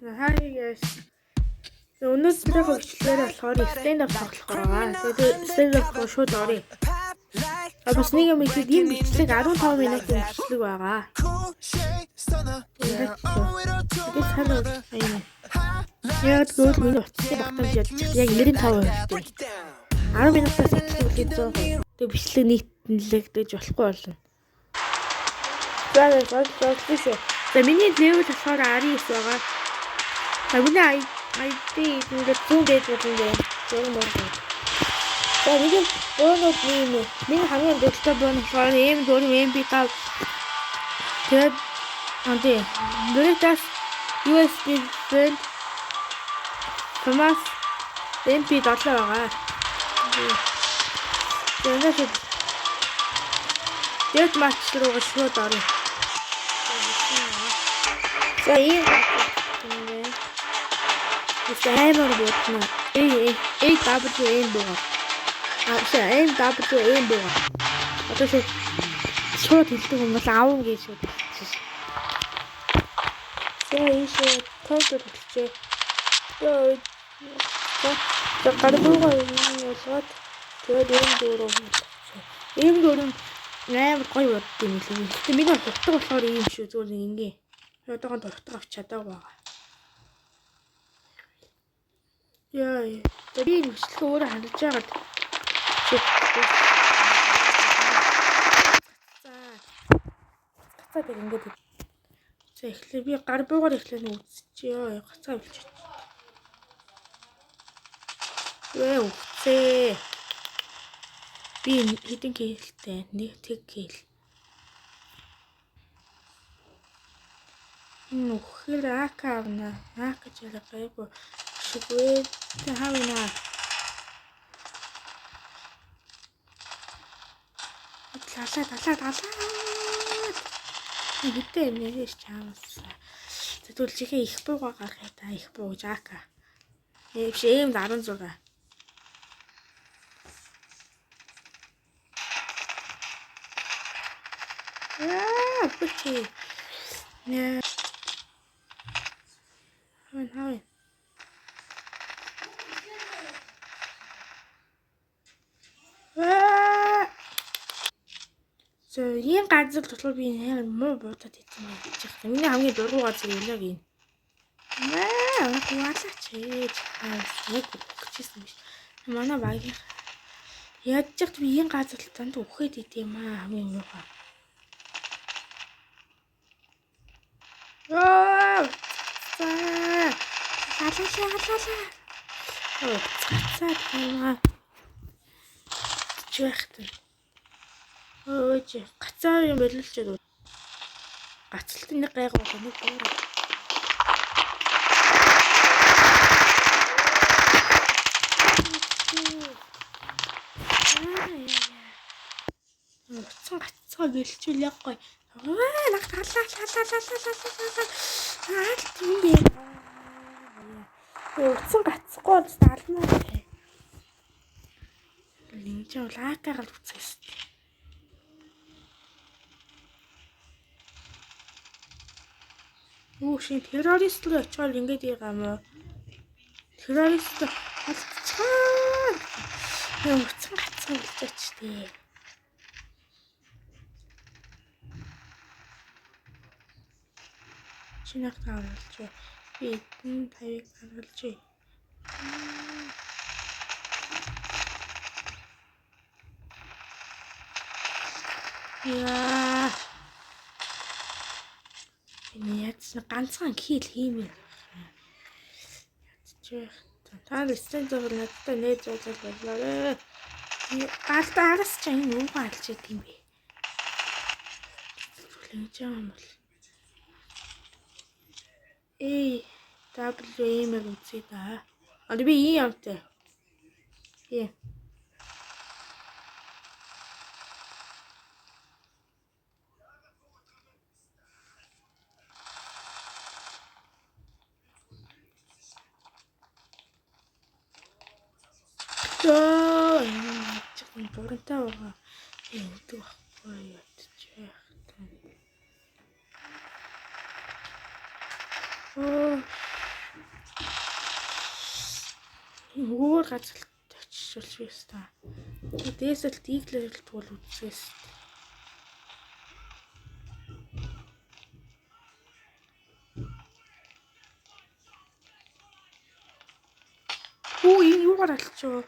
Hi guys. Өнөөдрийн хөгжлөөр болохоор stand up тоглох байгаа. Тэгээд stand up руу шууд оръё. А бас нэг юм ихэд энэ бичлэг 15 минутын бичлэг байгаа. Тэгээд санаа аяа. Яг гэвэл миний утасны багтаамж ядчих яг 95%. 10 минутаас эхлүүлээд 100%. Тэгээд бичлэг нийтэнлэгдэж болохгүй болно. За за за шүү. За миний level болохоор 19 байгаа. За миний ID ингээд 100 гэж болно дээ. 100 мөр. За миний буунууд ийм миний хамгийн дөрөвтэй буун болохоор M4 MP5. Тэгээд анти Veritas USB Friend Thomas MP7 байгаа. Тэгээд шууд Death match руугаа шууд оръё. За ийм юм бэ. Тэс амар буудна. A A W M буугаа. А биш M W M буугаа. Одоо шууд хэлдэг юм бол аав гэж шууд хэлчихсэн. За ийшээ тойрог хэлчихээ. За гар буугаа юм болгоод тэгээд M дөрөв хэлчихээ. M дөрөв амар гоё бодд юм лээ. Гэтэ миний хурдаг болохоор ийм шүү зүгээр нэг ингээ. Одоогонд хурдаг авч чадаагүй байгаа. Яа. Би энэ бичлэгээ өөрөө харж байгаад шууд за. Гацаа дээр ингээд. За эхлээ би гар буугаар эхлээ нэг үзчихье. Гацаа билчих. Вэ үхцээ. Би хэдэн киллтэй? Нэг тэг килл. Энэ үхээр АК авна. АК ч яриа гайгүй. Шигвэ тэ хавна. Лалаа лалаа лалаа. Хэдэн юм нэрээс чаамаас. Тэгвэл чихээ их буугаа гаргая та их буу гэж АК. Э биш M16. Аа, бүчи. Нэ. Хавэн хавэн. Аа. За ийм газар болохоор би амар муу буудаад идэв юм гэж байна. Миний хамгийн дургу газар юм яг энэ. Аа, хуваалаач ээж. Аа, яг өгчээсэн биш. Манай багийнх яаж ч би ийм газар танд үхээд идэв юм аа хамгийн муухай. Аа. За. Халаалаа халаалаа. Оо, цацаад юм аа. Чи байхтай. Өөж, гацаа юм болилчээд. Гацалт нэг гайгүй болоо нэг буур. Уцсан гацгаа бэлчүүл яг гоё. Аа, нах талаа талаа талаа талаа талаа. Аа, тийм бэ. Уцсан гацхгүй бол алмаа. Ингэж бол АК-гаар үцээс. Юу шин террорист руу очихоор ингэж байгаа юм уу? Террорист алдчихаа. Яа уцсан гацсан болчихоч тээ. Чинах таавалж. Би эдэн тавыг харгалж. Яа. Энэ яаж ганцхан кил хиймээр. Ядчих. Та листэн зөв надтай нээж зуул боллоо. Галдаа араас чи энэ юугаа алж идэв юм бэ? Ингэж юм бол. Эй, W M-ийг үзье да. А би ийм юмтай. Ийм. За, энэ чинь бурантай байгаа. Ингэдэг байхгүй ядчих. Оо. Өөр газар очиж биш та. Дээсэл диглэр тул үзээс. Хүү энэ юугаар алчив?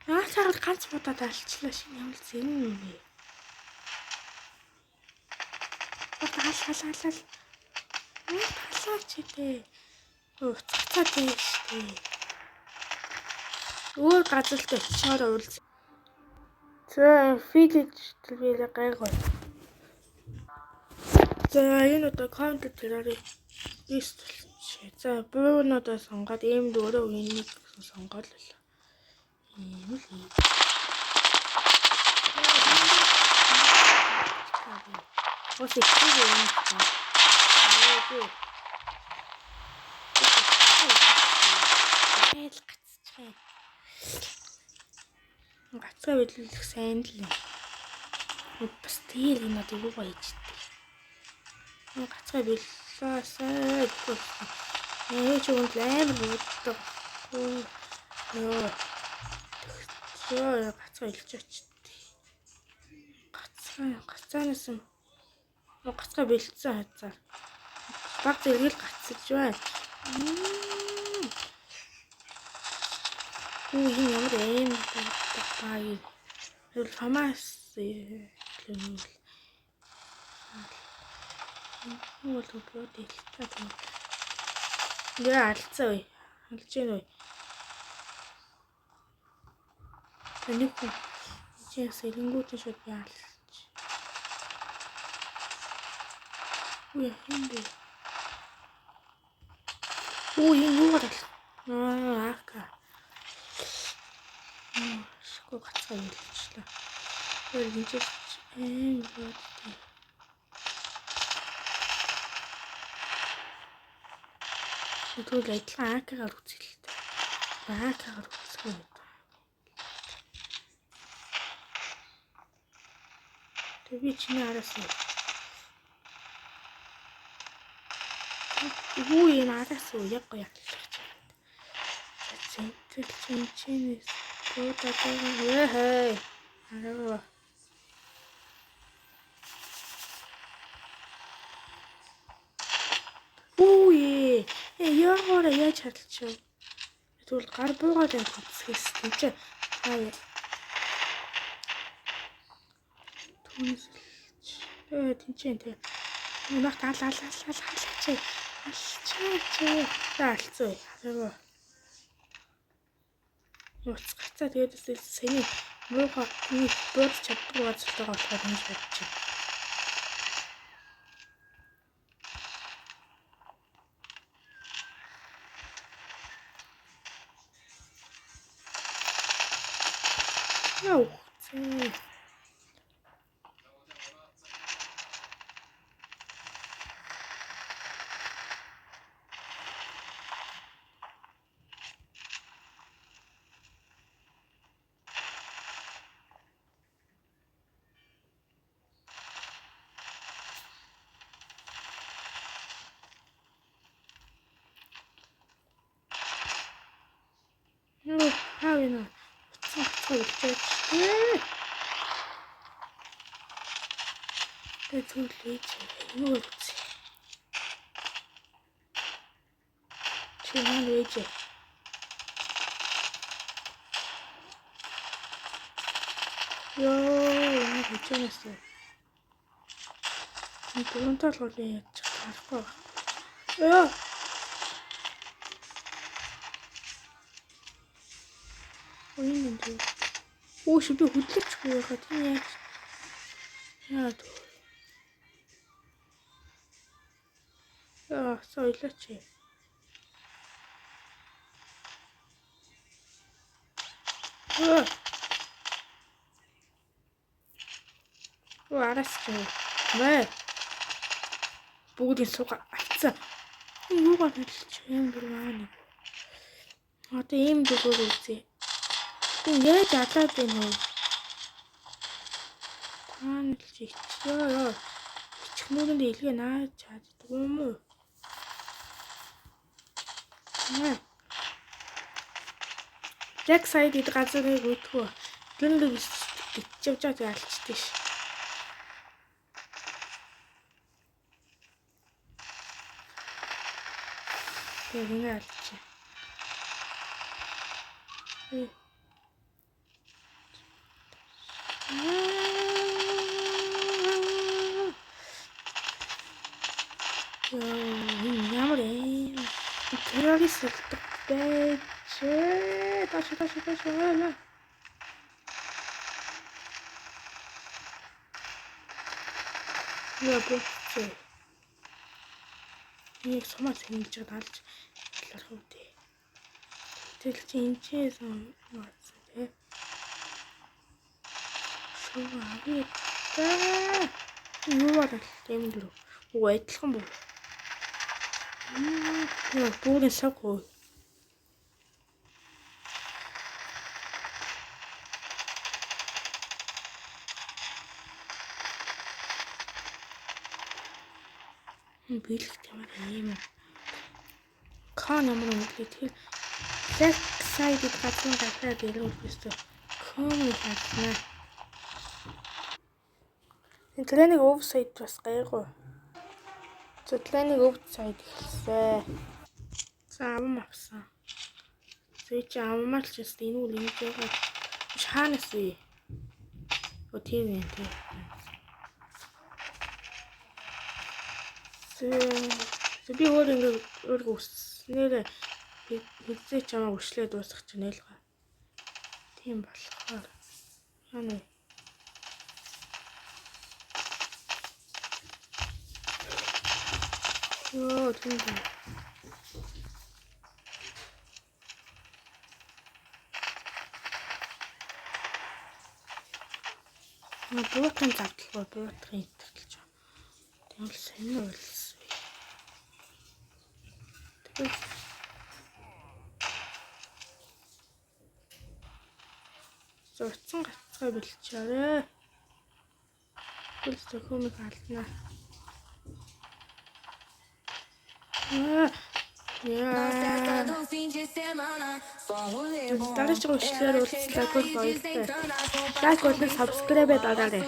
Наацаар ганц будаад алчлаа шин ямар зэн юм бэ? Ал ал ал ал. Талаач дээ. Уцацаад байна шүү дээ. Өөр газарт очиоор уулз. За, village тэрвэр гайгүй. За, энэ удаа counter terrorist болчих. За, буунуудаа сонгоод ийм дөрөв энийг сонгоод л. Ийм л. Ус их юм. Аа. Айл гацчихъя. Гацгаа бэлэглэх сайн л юм. Бас тэгэл энэ надад юу гоё ичдэг. Гацгаа бэллээсэй. Ээ чи үнд амар бууддаг. Йоо. Тэгсэн гацгаа илж очтыг. Гацгаа гацаанаас гацгаа бэлдсэн хазаар. Баг зэрэг л гацсаж байна. Үу энэ ямар аим баа юм. Тэгвэл Фамас юм л. Энэ бол бод илтаа тийм. Ингээ алдсан үе. Алж гин үе. Нэг хүн чинь сэлэнгүүтэн шууд би алж. Үе юм бэ? Үу энэ юугаар ал? Аа ака. Шгүй гацгаа илчлээ. Тэр энэ ч аим бодтой. Тэгвэл адилхан АК-гаар үзье л дээ. АК-гаар үзэх юм. Тэг би чиний араас уу. Үгүй энэ араас уу яг гоё аллах чад. Цэнтэл чинээс буудаад байгаа. Хэй. Араа. Үгүй. Э яагаараа яаж чадчих вэ? Тэгвэл гар буугаад энэ хөцгөөс тийм чи. Аа. Түүнээс тэнцэн тэ. Унах ал ал ал ал халаач. Алчаач. За алцсан. Хараа. Нууц гацаа тэгээд сэний муухай нэг бууж чаддгүй газартайгаа болохоор ингэж бодчих. Яа үхсэн. Юу хаа вэ? Утсан гацгаа үлчээч. Тэгээ зүйл ээж юу үзье. Чи маань ээж. Йоо, энэ хичээнээс. Энэ дөрөв тал бол яаж харахгүй байна. Йоо. Энэ юм. Оо ши би хөдлөчгүй байхад энэ яаж яа Аа, соёлооч. Оо. Оо, араас чи. Мэ. Бүгдийн сууга авцсан. Юугаар хөдөлж юм бүр маань. Одоо ийм зүгээр үзье. Энэ яаж алаад байна вэ? Та нэг л ичээ ёо. Ичих нүгэнд илгээ нааж чаддгүй юм уу? Black side гэдэг газрыг мэдгүй. Тэр нэг гिचж явж байгаа алчдаг ш. Тэгээ ингэ алчээ. Ямар юм террорист болдог байж. Доош доош доош аа. Яа бууцээ. Нэг сумаа сэнэж байгаа алж таларх үү дээ. Тэгэл чи энэ ч юм тий. Шуу авъя. Юу бол юм дөрөв. Үгүй адилхан буу. Яа бүгд саггүй. Бэлэг ямар юм. Кон ямар юм бэ? Тэгэхээр Black side гэдэг газрын гараад ирвэл өстө кон хатна. Энэ тренинг офсайд бас гайгүй. За тренинг офсайд эхэлсэн. За ам авсан. Зэ чи аммаар ч гэсэн энэ үл ингэж байгаа. Хаанаас вэ? Оо тийм юм тий. Зэ би өөр ингэ өөр өснөөрэ хэзээ чамаа өшлөө дуусгах чинь ойлгоо. Тийм болохоор яана. Йоо тийм тийм. Буутын завдалгүй буутын итгэлж байгаа. Тийм л сонир болсон. Тэгээд зурцсан гацгаа бэлчээрээ. Тэгвэл зөхөмийг алдна. Яа. Дараагийн бичлэгээр уулзлаа. Түр баяртай. Лайк болон subscribe дараарай.